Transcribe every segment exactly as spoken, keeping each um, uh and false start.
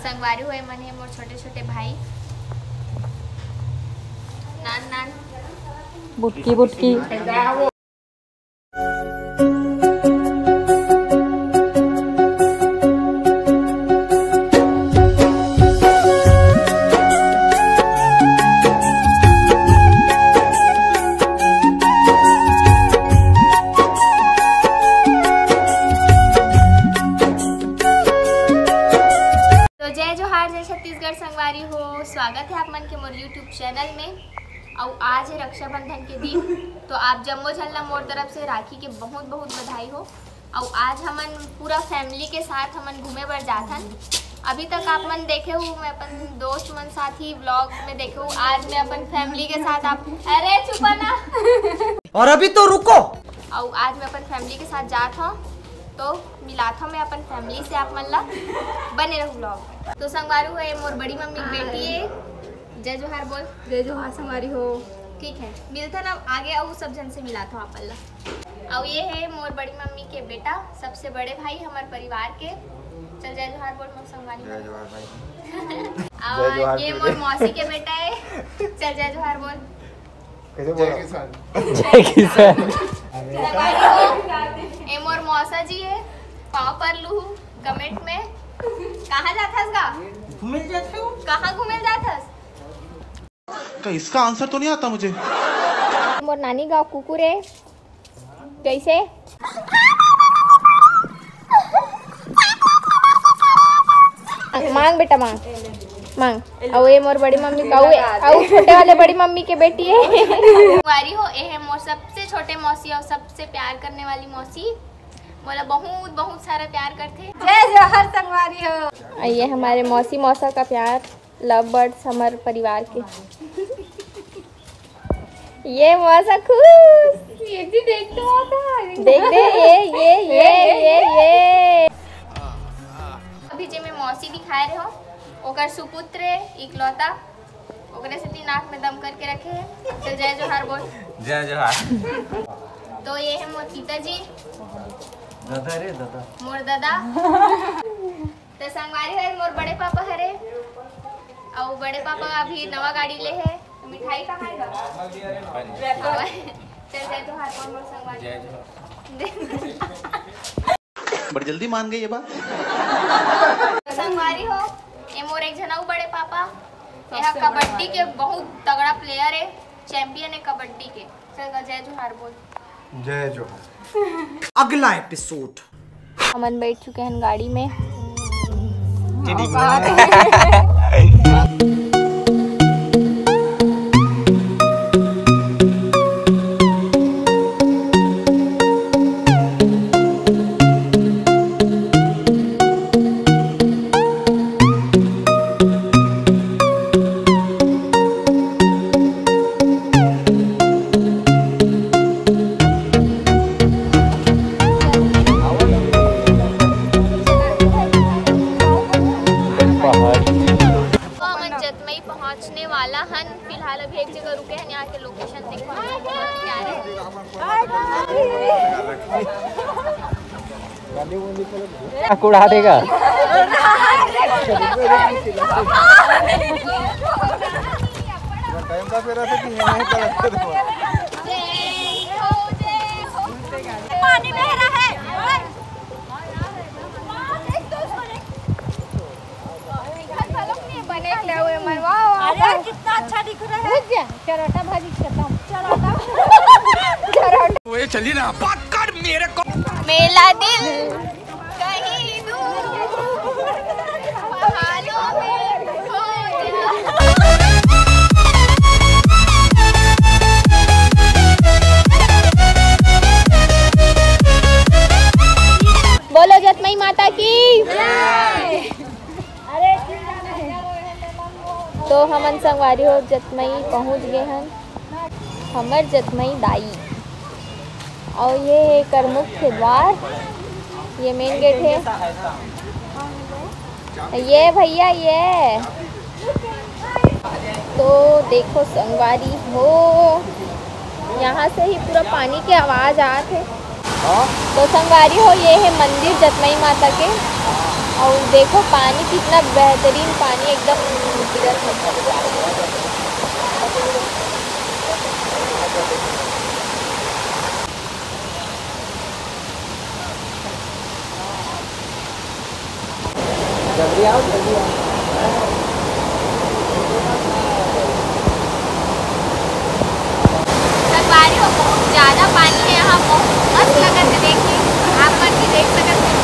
संगवारी हो, ए मन हे मोर छोटे छोटे भाई, नान नान। बुटकी बुटकी। तो जय जोहार, जय छत्तीसगढ़ संगवारी हो, स्वागत है आप मन के मोर YouTube चैनल में। अउ आज है रक्षाबंधन के दिन, तो आप जम्मो झन ला मोर तरफ से राखी के बहुत बहुत बधाई हो। अउ आज हमन पूरा फैमिली के साथ हमन घूमे बर जाथन। अभी तक आप मन देखे हो, मैं अपन दोस्त मन साथ ही व्लॉग में देखे हो, आज मैं अपन फैमिली के साथ आप, अरे चुपा ना। और अभी तो रुको। अउ आज मैं अपन फैमिली के साथ जात हूँ, तो मिलात हूँ मैं अपन फैमिली से आप मन ला। बने रहो व्लॉग। तो संगवारी हो, ये मोर बड़ी मम्मी की बेटी है। जय जोहार बोल। जय जोहार संगवारी हो। ठीक है, मिलथन अब आगे, अउ सब झन से मिलात हूँ आप मन ला। अउ ये है मोर बड़ी मम्मी के बेटा, सबसे बड़े भाई हमारे परिवार के। चल जय जोहार बोल मोर संगवारी जय मन। जोहार भाई। अउ जय जोहार ये बेटे। मोर मौसी के बेटा है। चल जय जोहार बोल। कैसे बोला? जय किसान। जय किसान। संगवारी हो, ये मोर मौसा जी है। पाँव पर लूहू कमेंट में। कहाँ जाथस गा? घूमे जाथे हो। कहाँ घूमे जाथस? का इसका आंसर तो नहीं आता मुझे? मोर नानी गाँव कुकुर है। कैसे? मांग बेटा, मांग, मांग। अउ ये मोर बड़ी मम्मी का, अउ ये, अउ छोटे वाले बड़ी मम्मी के बेटी है। संगवारी हो, ये है मोर सबसे छोटे मौसी अउ सबसे प्यार करने वाली मौसी। मोला बहुत, बहुत सारा प्यार करथे। जय जोहार संगवारी हो। अउ ये हमारे मौसी मौसा का प्यार, लव बर्ड्स हमारे परिवार के। ये मौसा खुश। ये भी देख तो आता है। देख दे, ये, ये, ये, ये, ये। अभी जे मैं मौसी दिखाए रहे हो, ओकर सुपुत्र है, इकलौता, ओकरे सेती नाक में दम करके रखे है। चल जय जोहार बोल। जय जोहार। तो ये है मोर पिताजी। दादा रे दादा। मोर दादा। तो संगवारी हो, मोर बड़े पापा हरे, अउ बड़े पापा अभी नवा गाड़ी ले है। तो मिठाई कहाँ है गा? चल जय जोहार बोल मोर संगवारी। जय जोहार। बड़ी जल्दी मान गई ये बात। तो संगवारी हो, ये मोर एक झन अउ बड़े पापा, ये कबड्डी के बहुत तगड़ा प्लेयर है, चैंपियन है कबड्डी के। चल गा, जय जोहार बोल। जय जोहार। अगला एपिसोड। हमन बैठ चुके हैं गाड़ी में। हमन जतमई पहुंचने वाला हन। फिलहाल अभी एक जगह रुके हन, यहाँ के लोकेशन देखो। कुड़ा देगा। टाइम का फेरा से कि है नहीं गलत। पानी बह रहा है। बने के लिए हुए मन, वाह, वाह, अरे, वाह। कितना अच्छा दिख रहा है। रुक जा, चरोटा भाजी खत्म। चरोटा। चरोटा। वो ये चली ना, पकड़ मेरे को। मेला दिल कहीं दूर, पहाड़ों में खो गया। बोलो जतमई माता की। तो हमन संगवारी हो जतमई पहुंच गए हन, हमर जतमई दाई। अउ ये हे एकर मुख्य द्वार, ये मेन गेट है। ये भैया, ये तो देखो संगवारी हो, यहाँ से ही पूरा पानी के आवाज आत हे। हाँ? तो संगवारी हो, ये हे मंदिर जतमई माता के। और देखो पानी कितना बेहतरीन पानी एकदम गिरत है। जल्दी आओ, जल्दी आओ। संगवारी हो, बहुत ज्यादा पानी है यहाँ, बहुत मस्त लगत है। देखिए, आप मन भी देख सकत हैं।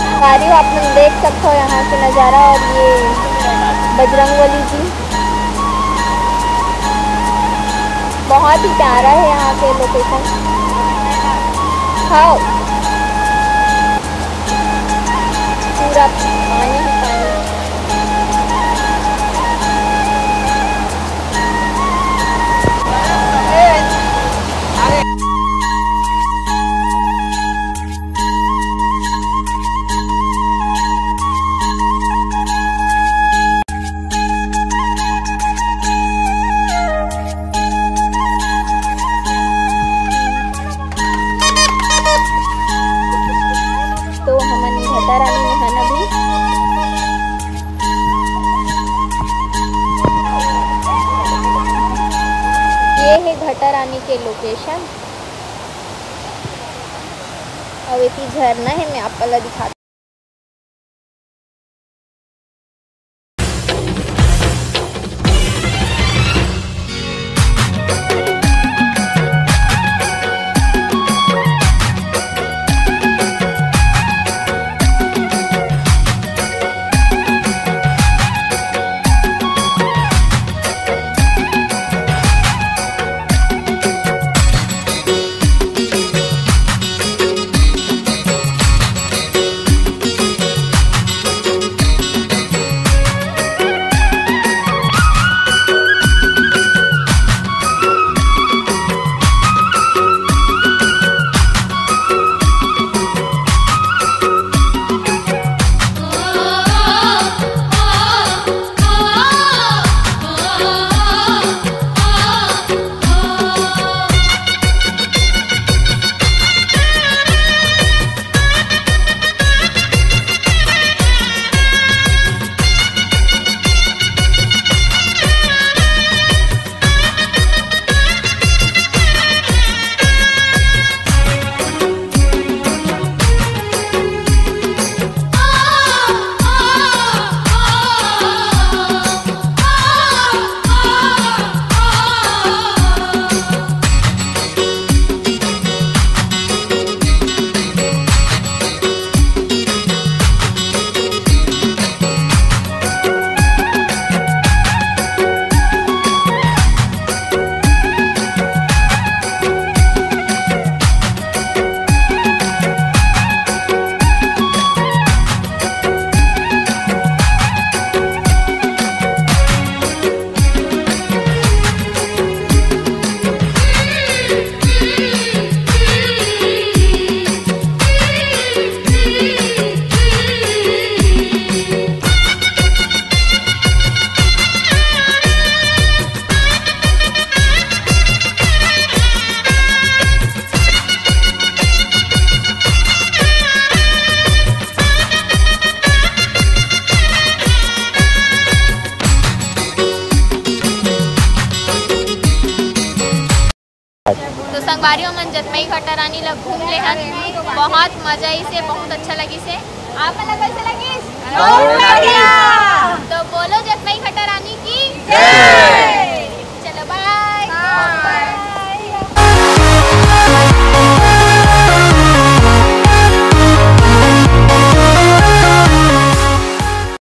संगवारी हो, आप मन देख सकते हो यहाँ के नज़ारा, और ये बजरंग बली जी, बहुत ही प्यारा है यहाँ के लोकेशन। हाँ, पूरा पानी ही पानी। तो हमन घटा रानी में हन अभी। ये है घटा रानी के लोकेशन। अउ एती झरना है, मैं आप ला दिखात बारी हमन जतमई घाटा रानी ला घूम लेहन, बहुत मजा आइसे, बहुत अच्छा लगिसे। आप मन ला कैसे लगिस? बहुत बढ़िया।